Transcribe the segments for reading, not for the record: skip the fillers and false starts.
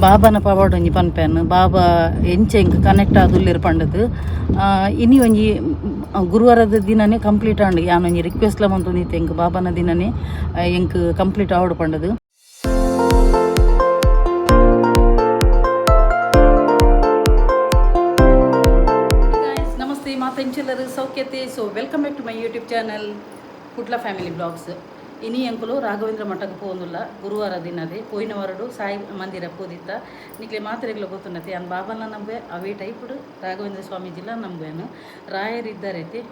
ಬಾಬಾನ ಪವಾಡ ಒಂಜಿ ಪನ್ಪೆನ್ ಬಾಬಾ ಎಂಚ ಎಂಕ್ ಕನೆಕ್ಟ್ ಆದುಲ್ಲೆರ್ ಪಂಡದು. ಇನಿ ಒಂಜಿ ಗುರುವಾರದ ದಿನನೇ ಕಂಪ್ಲೀಟ್ ಆಂಡ್. ಯಾನ್ ಒಂಜಿ ರಿಕ್ವೆಸ್ಟ್ ಲ ಮಂತೊಂದಿತ್ತೆ ಎಂಕ್ ಬಾಬಾನ ದಿನನೇ ಎಂಕ್ ಕಂಪ್ಲೀಟ್ ಆವೊಡು ಪಂಡದು. Namaste ಮಾತೆಂಚೆಲ್ಲರು ಸೌಖ್ಯತೆ. So welcome back to my YouTube channel Kudla family blogs. ಇನಿ ಎಂಕುಲು ರಾಘವೇಂದ್ರ ಮಠಕ್ಕೆ ಪೋಂದುಲ್ಲ ಗುರುವಾರ ದಿನದೇ. ಪೋಯಿನ ವಾರಡು ಸಾಯಿ ಮಂದಿರ ಪೋದಿತ್ತ. ನಿಕ್ಲೆ ಮಾತ್ರೆಗ್ಲ ಗೊತ್ತುಂಡತೆ, ಯಾನ್ ಬಾಬಾನ ನಂಬೆ, ಅವೇ ಟೈಪ್ಡ್ ರಾಘವೇಂದ್ರ ಸ್ವಾಮೀಜಿಲ ನಂಬುವೆನು. ರಾಯರ್ ಇದ್ದಾರೈತೆ,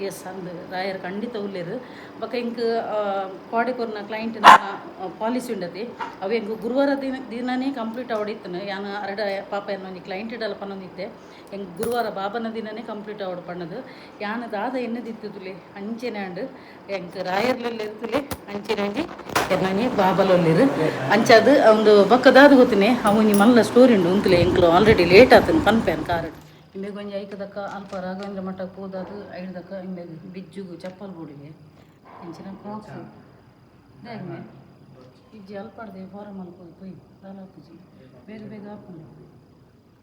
ಎಸ್ ಅಂದ್, ರಾಯರ್ ಖಂಡಿತ ಉಲ್ಲೆರ್. ಬೊಕ ಎಂಕ್ ಕೋಡೆ ಕೊರ್ನ ಕ್ಲೈಂಟ್ ಪಾಲಿಸಿ ಉಂಡತೆ, ಅವು ಎಂಕ್ ಗುರುವಾರ ದಿನ ದಿನನೇ ಕಂಪ್ಲೀಟ್ ಆವೊಡಿತ್ತುನು. ಯಾನ್ ಅರಡ ಪಾಪ ಎನ್ನ ಒಂಜಿ ಕ್ಲೈಂಟ್ ಡಲ ಪನೊಂದಿತ್ತೆ, ಎಂಕ್ ಗುರುವಾರ ಬಾಬನ ದಿನನೇ ಕಂಪ್ಲೀಟ್ ಆವೊಡು ಪಣ್ಣದು. ಯಾನ್ ದಾದ ಎನ್ನದಿತ್ತುಲೆ ಅಂಚೆನೆ ಆಂಡ್. ಎಂಕ್ ರಾಯರ್ಲುಲ್ಲೆರ್, ಅಂಚೆನೆ ಒಂಜಿ ಎನ್ನೊಂಜಿ ಬಾಬಲೊಲ್ಲೆರ್. ಅಂಚಾದ್ ಒಂದು ಬೊಕ್ಕ ದಾದ ಗೊತ್ತಿನಿ, ಅವು ಒಂಜಿ ಮಲ್ಲ ಸ್ಟೋರಿ ಉಂಡು. ಉಂತುಲೆ, ಎಂಕ್ಲು ಆಲ್ರೆಡಿ ಲೇಟ್ ಆತುಂಡು, ಪನ್ಪೇನ್ ಕಾರ್. ಇಂಬೆಗ್ ಒಂಜಿ ಐಕದಕ್ಕ ಅಲ್ಪ ರಾಘವೇಂದ್ರ ಮಠ ಪೋದಾದ್ ಐಡ್ದಕ್ಕ ಇಂಬೆಗ್ ಬಿಜ್ಜುಗು ಚಪ್ಪಲ್ ಬೋಡಿಗೆ ಇಂಚಿನ ಕ್ರಾಕ್ಸ್ ದಾಯೆ ಇಜ್ಜಿ. ಅಲ್ಪಡ್ದೆ ಫಾರಮ್ ಅಲ್ಪ ಪೋಯಿ ದಾಲ ಆಪುಜಿ, ಬೇಗ ಬೇಗ ಆಪುಂಡು.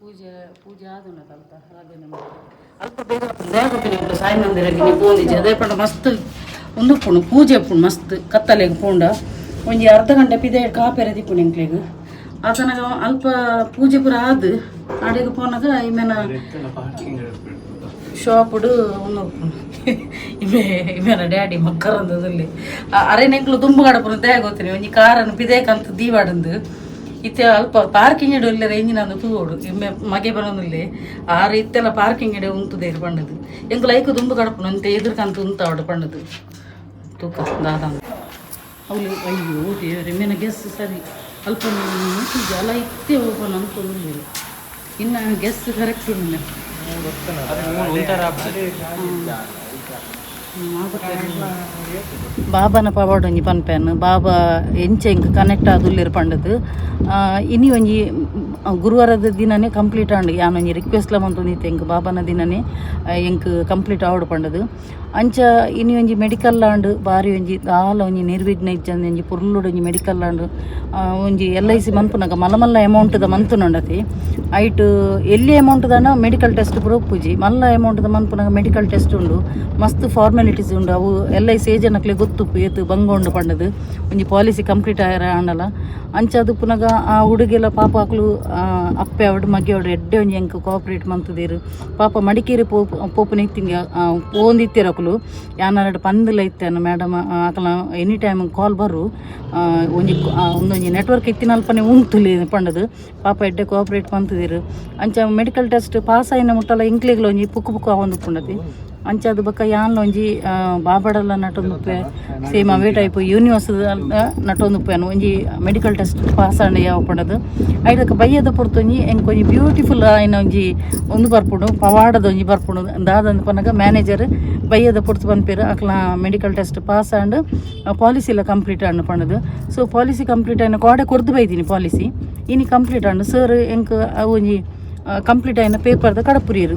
ಪೂಜೆ ಪೂಜೆ ಆದುಂಡತ ಅಲ್ಪ ರಾಘವೇಂದ್ರ ಮಠ ಅಲ್ಪ ಬೇಗ ಆಪುಂಡು. ದಾಯೆ ಗೊತ್ತಿನಿ, ಎಂಕ್ಲು ಸಾಯಿ ಮಂದಿರಗ್ ಇನಿ ಪೋಂದಿಜ್ಜಿ. ಅದೇ ಪಂಡ ಮಸ್ತ್ ಉಂದು ಉಪ್ಪುಂಡು, ಪೂಜೆ ಉಪ್ಪುಂಡು ಮಸ್ತ್. ಕತ್ತಲೆಗ್ ಪೋಂಡ ಒಂಜಿ ಅರ್ಧ ಗಂಟೆ ಪಿದಯಿ ಕಾಪೆರೆ ತಿಕ್ಕುಂಡು ಎಂಕ್ಲೆಗ್. ಆತನಗ ಅಲ್ಪ ಪೂಜೆ ಪೂರ ಆದ್ ಅಡೆಗ್ ಪೋನಗ ಇಮೆನ ಶಾಪುಡು ಉಂದು ಉಪ್ಪುಂಡು. ಇಮೆ ಇಮೆನ ಡ್ಯಾಡಿ ಮಕ್ಕರಂದದಲ್ಲಿ ಅರೆನ ಎಂಕ್ಲು ದುಂಬು ಗಡಪುನ. ದಾಯೆ ಗೊತ್ತಿನಿ, ಒಂಜಿ ಕಾರನ್ನು ಪಿದಯಿ ಕಂತ್ ದೀವಾಡಂದು. ಇತ್ತೆ ಅಲ್ಪ ಪಾರ್ಕಿಂಗ್ ಇಡು ಇಲ್ಲರ ಎಂಜಿನ ಅಂದು ತೂವೊಡು. ಇಮ್ಮೆ ಮಗೆ ಬರೋದಿಲ್ಲ ಆರು ಇತ್ತೆಲ್ಲ ಪಾರ್ಕಿಂಗ್ ಇಡೆ ಉಂತುದೇರು ಪಂಡದು. ಎಂಕ್ಲು ಐಕು ದುಂಬು ಗಡಪುನ ಅಂತೆ ಎದುರು ಕಂತು ಉಂತಾವಡು ಪಂಡದು. ತೂಕ ದಾದ ಅವಳು. ಅಯ್ಯೋ ದೇವರೇ, ಮೇನ ಗೆಸ್ ಸರಿ. ಅಲ್ಪ ಅಲ್ಲ ಇತ್ತೆ ಓಪನ್ ಅಂತ ಇನ್ನು ಗೆಸ್ ಕರೆಕ್ಟ್ ಉಂಟು. ಬಾಬಾನ ಪವಾಡ ಒಂಜಿ ಪನ್ಪೆನ್, ಬಾಬಾ ಎಂಚ ಎಂಕ್ ಕನೆಕ್ಟ್ ಆದುಲ್ಲೆರ್ ಪಂಡದು. ಇನಿ ಒಂಜಿ ಗುರುವಾರದ ದಿನನೇ ಕಂಪ್ಲೀಟ್ ಆಂಡ್. ಯಾನ್ ಒಂಜಿ ರಿಕ್ವೆಸ್ಟ್ ಲ ಮಂತೊಂದಿತ್ತೆ, ಎಂಕ್ ಬಾಬಾನ ದಿನನೇ ಎಂಕ್ ಕಂಪ್ಲೀಟ್ ಆವೊಡು ಪಂಡದು. ಅಂಚ ಇನಿ ಒಂಜಿ ಮೆಡಿಕಲ್ ಆಂಡ್, ಬಾರಿ ಒಂಜಿ ದಾಲ ಒಂಜಿ ನಿರ್ವಿಘ್ನ ಇಜ್ಜಂದೆ ಒಂಜಿ ಪೊರ್ಲುಡು ಒಂಜಿ ಮೆಡಿಕಲ್ ಆಂಡ್. ಒಂಜಿ ಎಲ್.ಐ.ಸಿ ಮನ್ಪುನಗ ಮಲ್ಲ ಮಲ್ಲ ಅಮೌಂಟ್ದ ಮಂತುನುಂಡತಿ. ಐಟ್ ಎಲ್ಲಿ ಅಮೌಂಟ್ ದಾನ ಮೆಡಿಕಲ್ ಟೆಸ್ಟ್ ಪೂರ ಉಪ್ಪುಜಿ. ಮಲ್ಲ ಅಮೌಂಟ್ದ ಮನ್ಪುನಗ ಮೆಡಿಕಲ್ ಟೆಸ್ಟ್ ಉಂಡು, ಮಸ್ತ್ ಫಾರ್ಮಾಲಿಟೀಸ್ ಉಂಡು. ಅವು ಎಲ್.ಐ.ಸಿ ಏಜೆಂಟ್ನಕ್ಲೆ ಗೊತ್ತುಪ್ಪು ಏತ್ ಬಂಗ ಉಂಡು ಪಂಡದು ಒಂಜಿ ಪಾಲಿಸಿ ಕಂಪ್ಲೀಟ್ ಆಯರ ಆಂಡಲ. ಅಂಚ ಅದು ಪುನಗ ಆ ಹುಡುಗೆಲ್ಲ ಪಾಪ ಅಕ್ಲು ಅಪ್ಪೆ ಅವಡು ಮಗೆ ಅವಡು ಎಡ್ಡೆ ಒಂಜಿ ಎಂಕ್ ಕೋಆಪರೇಟ್ ಮಂತುದೆರ್. ಪಾಪ ಮಡಿಕೇರಿ ಪೋಪುನ ಇತ್ತಿಂಗೆ ಪೋಂದಿತ್ತೆರ್ ಅಕುಲು. ಯಾನರಡ್ ಪಂದುಲ ಇತ್ತೇನು, ಮೇಡಮ್ ಅಕಲ್ನ ಎನಿ ಟೈಮ್ ಕಾಲ್ ಬರು, ಒಂಜಿ ಒಂದೊಂಜಿ ನೆಟ್ವರ್ಕ್ ಇತ್ತಿನ ಅಲ್ಪನೆ ಉಂತುಲಿ ಪಂಡದು. ಪಾಪ ಎಡ್ಡೆ ಕೋಆಪರೇಟ್ ಮಂತುದೆರ್. ಅಂಚ ಮೆಡಿಕಲ್ ಟೆಸ್ಟ್ ಪಾಸ್ ಆಯಿನ ಮುಟ್ಟಲ ಇಂಕ್ಲೆಗ್ಲ ಒಂಜಿ ಪುಕ್ಕು ಪುಕ್ಕು ಆವೊಂದುಪ್ಪುಂಡತಿ. ಅಂಚ ಅದು ಬೊಕ್ಕ ಯಾನ್ಲ ಒಂಜಿ ಬಾಬಡಲ್ಲ ನಟೊಂದುಪ್ಪೆ, ಸೇಮ್ ಅವೇ ಟೈಪ್ ಯೂನಿವರ್ಸ್ ನಟೊಂದುಪ್ಪೆನು. ಒಂಜಿ ಮೆಡಿಕಲ್ ಟೆಸ್ಟ್ ಪಾಸ್ ಆಂಡ ಯಾವ ಪಂಡದು. ಐದಕ್ಕೆ ಬಯ್ಯದ ಪೊರ್ತೊಂಜಿ ಎಂಕ್ ಒಂಜಿ ಬ್ಯೂಟಿಫುಲ್ ಆಯಿನ ಒಂಜಿ ಒಂದು ಬರ್ಪುಂಡು, ಪವಾಡದ ಒಂಜಿ ಬರ್ಪುಂಡು. ದಾದಂದು ಪನ್ನಗ ಮ್ಯಾನೇಜರ್ ಬಯ್ಯದ ಪೊರ್ತು ಪನ್ಪೆರ್, ಅಕ್ಲ ಮೆಡಿಕಲ್ ಟೆಸ್ಟ್ ಪಾಸ್ ಆಂಡ್, ಪಾಲಿಸಿ ಎಲ್ಲ ಕಂಪ್ಲೀಟ್ ಆಂಡ್ ಪಂಡದು. ಸೊ ಪಾಲಿಸಿ ಕಂಪ್ಲೀಟ್ ಆಯಿನ ಕೋಡೆ ಕೊರ್ದು ಬೈದಿನಿ. ಪಾಲಿಸಿ ಇನಿ ಕಂಪ್ಲೀಟ್ ಆಂಡ್. ಸರ್ ಎಂಕ್ ಅವು ಒಂಜಿ ಕಂಪ್ಲೀಟ್ ಆಯಿನ ಪೇಪರ್ದ ಕಡಪುರಿಯೆರ್.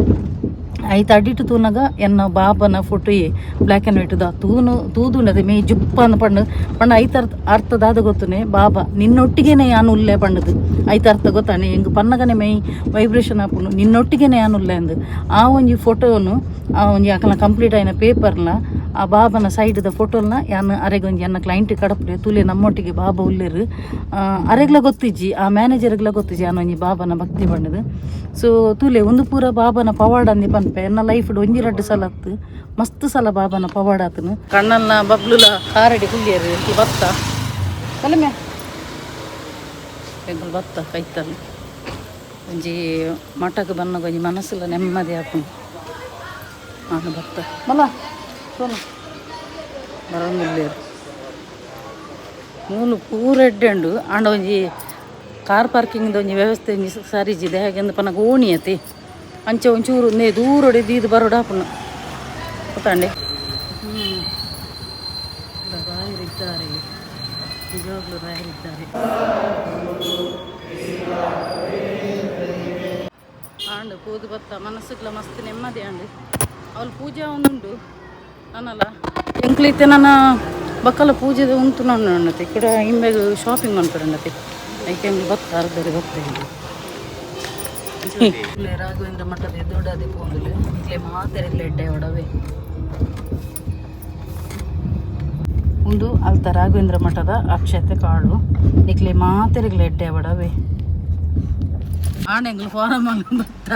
ಐತ ಅಡಿಟ್ ತೂನಗ ಎನ್ನ ಬಾಬನ ಫೋಟೋ ಬ್ಲ್ಯಾಕ್ ಆ್ಯಂಡ್ ವೈಟ್ ದ ತೂನು ತೂದುಂಡದೆ ಮೇ ಜುಪ್ಪ ಅಂದ್ ಪಂಡ ಪಂಡ. ಐತ ಅರ್ಥ ಅರ್ಥ ದಾದ ಗೊತ್ತುನೆ, ಬಾಬಾ ನಿನ್ನೊಟ್ಟಿಗೆನೆ ಯಾನ್ ಉಲ್ಲೆ ಪಂಡದು. ಐತ ಅರ್ಥ ಗೊತ್ತಾನೆ, ಎಂಕ್ ಪನ್ನಗನೆ ಮೈ ವೈಬ್ರೇಷನ್ ಆಪುಂಡು. ನಿನ್ನೊಟ್ಟಿಗೆನೆ ಯಾನ್ ಉಲ್ಲೆ ಅಂದ್. ಆ ಒಂಜಿ ಫೋಟೋನು, ಆ ಒಂಜಿ ಅಕಲ್ನ ಕಂಪ್ಲೀಟ್ ಆಯಿನ ಪೇಪರ್ನ, ಆ ಬಾಬನ ಸೈಡ್ದ ಫೋಟೋನ ಯಾನ್ ಅರೆಗ್ ಒಂಜಿ ಎನ್ನ ಕ್ಲೈಂಟ್ ಕಡಪುಡೆ. ತೂಲೆ, ನಮ್ಮೊಟ್ಟಿಗೆ ಬಾಬಾ ಉಲ್ಲೆರ್. ಅರೆಗ್ಲ ಗೊತ್ತಿಜ್ಜಿ, ಆ ಮ್ಯಾನೇಜರ್ಗ್ಲ ಗೊತ್ತಿಜ್ಜಿ ಯಾನ್ ಒಂಜಿ ಬಾಬನ ಭಕ್ತಿ ಪಂಡದು. ಸೊ ತೂಲೆ, ಒಂದು ಪೂರ ಬಾಬನ ಪವಾಡ ಅಂದಿ ಪನ್ಪೆ. ಎನ್ನ ಲೈಫ್ ಒಂಜಿ ರಡ್ಡು ಸಲ ಅತ್ತು, ಮಸ್ತ್ ಸಲ ಬಾಬನ ಪವಾಡ ಆತನು. ಕಣ್ಣನ್ನ ಬಬ್ಲುಲ ಕಾರಡಿ ಕುಲ್ಲಿಯರು. ಎಂಕುಲು ಬತ್ತ ಕಲಮೆ, ಎಂಕುಲು ಬತ್ತ ಕೈತಲ್. ಒಂಜಿ ಮಠಕ್ಕೆ ಬನ್ನಗ ಒಂಜಿ ಮನಸ್ಸುಲ ನೆಮ್ಮದಿ ಆಪುಂಡು. ನಾನು ಬತ್ತ ಮಲ್ಲ ಸೋನು ಬರೋಂಗಿಲ್ಲೇರು. ಮೂಲು ಪೂರ ಎಡ್ಡೆ ಉಂಡು. ಆಂಡ ಒಂಜಿ ಕಾರ್ ಪಾರ್ಕಿಂಗ್ ಒಂಜಿ ವ್ಯವಸ್ಥೆ ಒಂಜಿ ಸರಿಜಿದೆ. ಹೇಗೆಂದು ಪನಗ ಓಣಿ ಅತಿ, ಅಂಚ ಒಂಚೂರು ನೇ ದೂರೊಡೆ ದೀದ್ ಬರೋಡು ಆಪುಂಡು ಗೊತ್ತಾಂಡೆ. ರಾಯರಿದ್ದಾರೆ, ನಿಜವಾಗ್ಲೂ ರಾಯರಿದ್ದಾರೆ. ಆಂಡ್ ಪೋದು ಬತ್ತ, ಮನಸ್ಸುಗ್ಲ ಮಸ್ತ್ ನೆಮ್ಮದಿ ಆಂಡ್. ಅವಳು ಪೂಜೆ ಒಂದುಂಡು ನಾನಲ್ಲ ಎಂಕ್ಲೈತೆ. ನನ್ನ ಬಕ್ಕಲ ಪೂಜೆದ ಉಂತು ನನ್ನತಿ. ಕೂಡ ಇಂಬೆಗ್ ಶಾಪಿಂಗ್ ಮನ್ಪುರಂಡತಿ. ಐಕೆ ಬತ್ತ ಅರ್ಧರಿ ಬತ್ತ. ರಾಘವೇಂದ್ರ ಮಠದ ಎದುರುಡಾದಿ ಪೋಂದುಲು. ಇಕ್ಲೆ ಮಾತೆರೆಗ್ಲ ಎಡ್ಡೆ ಒಡವೆ. ಉಂದು ಅಲ್ತ ರಾಘವೇಂದ್ರ ಮಠದ ಅಕ್ಷತೆ ಕಾಳು. ನಿಕ್ಲೆ ಮಾತೆರೆಗ್ಲ ಎಡ್ಡೆ ಒಡವೆ. ಆಣೆಂಗ್ಲು ಫಾರಂ ಬತ್ತ,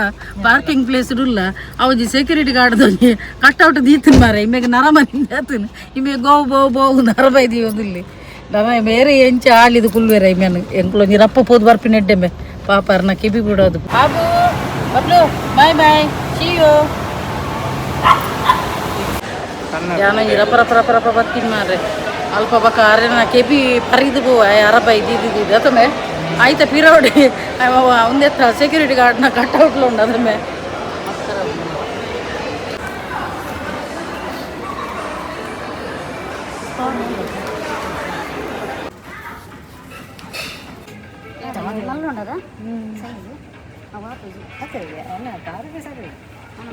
ಪಾರ್ಕಿಂಗ್ ಪ್ಲೇಸ್ ಉಲ್ಲ. ಅವಜಿ ಸೆಕ್ಯೂರಿಟಿ ಗಾರ್ಡ್ ಒಂಜಿ ಕಟ್ಔಟ್ ದೀತಿನ ಮಾರೆ. ಇಮ್ಮೆಗ್ ನರಮನಿ ಆತನ. ಇಮೆ ಗೋ ಬೋ ಬೋ ನರಬೈದಿ ಒಂದಿಲ್ಲಿ. ನಮ ಬೇರೆ ಎಂಚ ಆಳಿದು ಕುಲ್ವೇರ ಇಮೇನು. ಎಂಕುಲು ಒಂಜಿ ರಪ್ಪ ಪೋದು ಬರ್ಪಿನ ಎಡ್ಡೆಂಬೆ. ಪಾಪ ಅರ್ನ ಕಿಬಿ ಬಿಡೋದು. Babu, Bablu, bye bye, see you. ಯಾನ ಈ ರಪ್ಪ ರಪ್ಪ ರಪ್ಪ ರಪ್ಪ ಬತ್ತೀನಿ ಮಾರ್ರೆ. ಅಲ್ಪ ಬಕ್ಕ ಅರೆನ ಕೆಬಿ ಪರಿದು ಪೋ ಅರಬ ಇದು ಇದು ಇದು ಅತಮೆ ಆಯ್ತ ಪಿರೋಡಿ ಒಂದೆತ್ತ ಸೆಕ್ಯೂರಿಟಿ ಗಾರ್ಡ್ನ ಕಟ್ಔಟ್ಲು ಉಂಡು ಅದಮ್ಮೆ. ಮಲ್ಲುಂಡದ ಸೈಜ್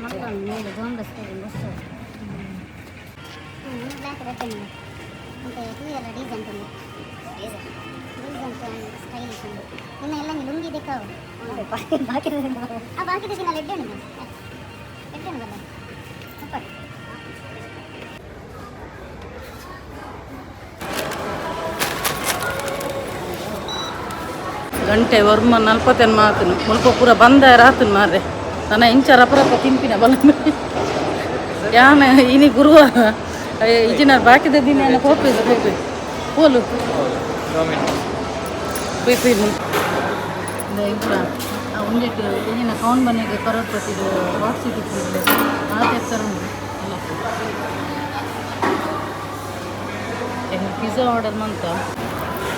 ಮಲ್ಲ ಜೋನ್ ಬಸ್. ಬ್ಲಾಕ್ ರೆಡ್ అంటే ತೂಯೆಲ್ಲ ಡೀಸೆಂಟ್ ಉಂಡು, ಡೀಸೆಂಟ್ ಆ್ಯಂಡ್ ಸ್ಟೈಲಿಶ್ ಉಂಡು. ಇನ್ನು ಎಲ್ಲ ಲುಂಗಿ ದಿಕ್ಕಾವು. ಬಾಕಿ ಆ ಬಾಕಿ ದಿನ ಎಡ್ಡೆ ಉಂಡು, ಎಡ್ಡೆ ಉಂಡು ಬಲ್ಲ. ಸೂಪರ್. ಗಂಟೆ ಒರ್ಮ ನಲ್ವತ್ತೆನ್ ಮಾತನು. ಮುಲ್ಪ ಪೂರ ಬಂದ ರಾತನ್ ಮಾರ್ರೆ. ನನ್ನ ಇಂಚ ರಪ ರಪ ತಿನ್ಪಿನ ಬಲ್ಲ ಯಾನ. ಇನಿ ಗುರುವಾರ ಇಜಿನ ಬಾಕಿದ ದಿನ ಪೋಪೆ ಪೋಪೆ ಪೋಲು ಪೋಯ್ ಪೋಯ್. ಇಬ್ಬರ ಒಂಜೆಟ್ ಇಜಿನ ಕೌನ್ ಮನೆಗೆ ಕರೋಡ್ಪತಿದು ಬಾಕ್ಸ್ ಇಟ್ಟಿರ್ಲೆ. ಆತ ಎತ್ತರ ಉಂಟು ಅಲ್ಲ. ಪಿಜ್ಜಾ ಆರ್ಡರ್ ಮಂತ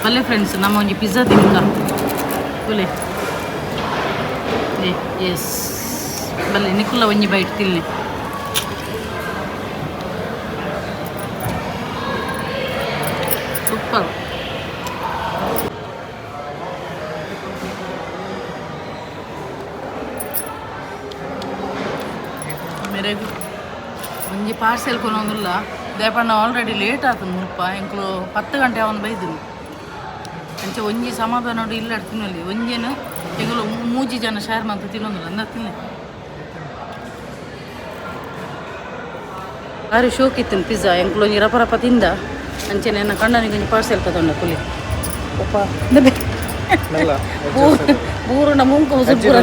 ಬಲ್ಲೆ ಫ್ರೆಂಡ್ಸ್, ನಮ್ಮ ಒಂಜಿ ಪಿಜ್ಜಾ ತಿನ್ಕ ಬುಲೆ. ಎಸ್, ಬಲ್ಲೆ, ನಿಕುಲ್ಲ ಒಂಜಿ ಬೈಟ್ ತಿನ್ನೆ. ಸೂಪರ್. ಮೇರೆ ಒಂಜಿ ಪಾರ್ಸೆಲ್ ಕೊನೊಂದುಲ್ಲ ದೇಪಣ್ಣ. ಆಲ್ರೆಡಿ ಲೇಟ್ ಆತು ಮುಲ್ಪ. ಎಂಕುಲು 10 ಗಂಟೆ ಅವನು ಬೈದಿನಿ. ಅಂಚೆ ಒಂಜಿ ಸಮಾಧಾನ ನೋಡಿ ಇಲ್ಲ ತಿನ್ನಲಿ. ಒಂಜೇನು ಎಂಕುಲು ಮೂಜಿ ಜನ ಶೇರ್ ಮಂತ ತಿನ್ನೊಂದಿಲ್ಲ ಅಂದ ತಿನ್ನೆ. ಬಾರಿ ಶೋಕ್ ಇತ್ತು ಪಿಜ್ಜಾ. ಎಂಕುಲು ಒಂಜಿ ರಪ ರಪ ತಿಂದ. ಅಂಚೆನೆ ನನ್ನ ಕಂಡನಿಗೆ ಒಂಜಿ ಪಾರ್ಸೆಲ್ ತಗೊಂಡ ಕುಲಿ. ಒಪ್ಪ ಬೂರುನ ಮುಂಕು ಸುಬ್ಬುರ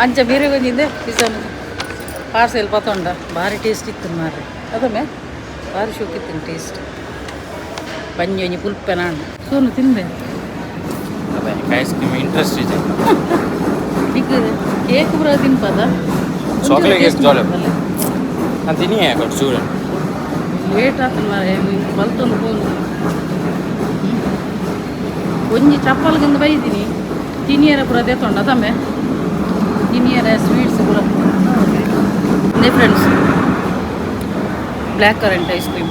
ಅಂಚ ಬೇರೆ ಒಂಜಿಂದೆ ಪಿಜ್ಜಾ ಪಾರ್ಸೆಲ್ ಪತೊಂಡ. ಭಾರಿ ಟೇಸ್ಟ್ ಇತ್ತು ಮಾರ್ರೆ. ಅದೊಮ್ಮೆ ಭಾರಿ ಶೋಕ್ ಇತ್ತು ಟೇಸ್ಟ್. ಬಂಜಿ ಒಂಜಿ ಪುಲ್ಪೆ ನಾಡು ಸೋನು ತಿನ್ಬೆ. ಐಸ್ ಕ್ರೀಮ್ ಇಂಟ್ರೆಸ್ಟ್ ಇದೆ. ಈಗ ಕೇಕ್ ಪೂರ ತಿನ್ಪದ? Chocolate cake jolly. ನಾನು ತಿನ್ನಿ ಕೊಟ್ಟು ಚೂರು. ಲೇಟ್ ಆತನ ಮಾರ್ರೆ. ಬಲ್ತೊಂದು ಪೋಂದು ಒಂಜಿ ಚಪ್ಪಲ್ಗಂದು ಬೈದಿನಿ. ತಿನಿಯರ ಪೂರ ದೇತೊಂಡ ತಮ್ಮೆ, ತಿನಿಯರ ಸ್ವೀಟ್ಸ್ ಪೂರ. ಅದೇ friends, black currant ice cream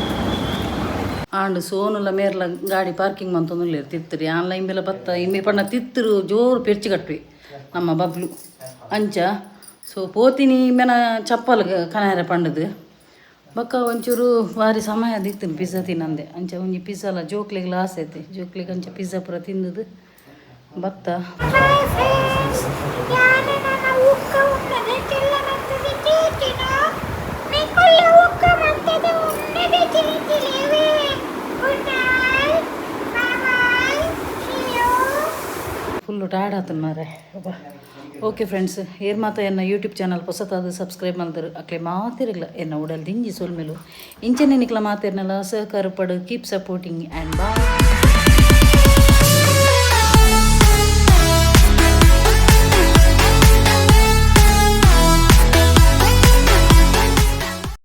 and ಸೋನುಲ ಮೇರ್ಲ ಗಾಡಿ ಪಾರ್ಕಿಂಗ್ ಮಂತೊಂದುಲ್ಲೆರ್ ತಿತ್ತುರಿ. ಆನ್ಲೈನ್ ಇಂಬೆಲ ಬತ್ತ ಇಂಬೆ ಪಂಡ ತಿತ್ತುರು ಜೋರು ಪೆರ್ಚಿ ಕಟ್ವಿ ನಮ್ಮ ಬಬ್ಲು. ಅಂಚ ಸೊ ಪೋತಿನಿ ಇಂಬೆನ ಚಪ್ಪಲ್ ಕನಾರೆ ಪಂಡದು. ಬೊಕ್ಕ ಒಂಚೂರು ಬಾರಿ ಸಮಯ ದಿತ್ತಿನ ಪಿಜ್ಜಾ ತಿನ್ನಂದೆ. ಅಂಚ ಒಂಜಿ ಪಿಜ್ಜಾಲ ಜೋಕ್ಲೆಗ್ಲ ಆಸೆ ಐತೆ ಜೋಕ್ಲೆಗ್. ಅಂಚ ಪಿಜ್ಜಾ ಪೂರ ತಿಂದದು ಬತ್ತ. ಹಾಯ್ ಫ್ರೆಂಡ್ಸ್, ಯಾನ ನನ್ನ ಉಕ್ಕ ಉನ್ನದೆ ಚೆಲ್ಲ ಮಂತದೆ ಚೀಟಿನ. ನಿಕುಲ್ಲ ಉಕ್ಕ ಮಂತದೆ ಉನ್ನದೆ ಚೀಟಿಲೇವೆ. Good night, bye bye, see you. Full tired ಆತನ ಮಾರೆ. ಓಕೆ ಫ್ರೆಂಡ್ಸ್, ಏರ್ ಮಾತ ಎನ್ನ ಯೂಟ್ಯೂಬ್ ಚಾನಲ್ ಹೊಸತಾದ ಸಬ್ಸ್ಕ್ರೈಬ್ ಮಲ್ದರು ಅಕ್ಲೆ ಮಾತಿರಗ್ಲ ಎನ್ನ ಉಡಲ್ ದಿಂಜಿ ಸೊಲ್ಮೆಲು. ಇಂಚನೆ ನಿಕ್ಲ ಮಾತಿರ್ನಲ್ಲ ಸಹಕಾರ ಪಡು. Keep supporting and boy.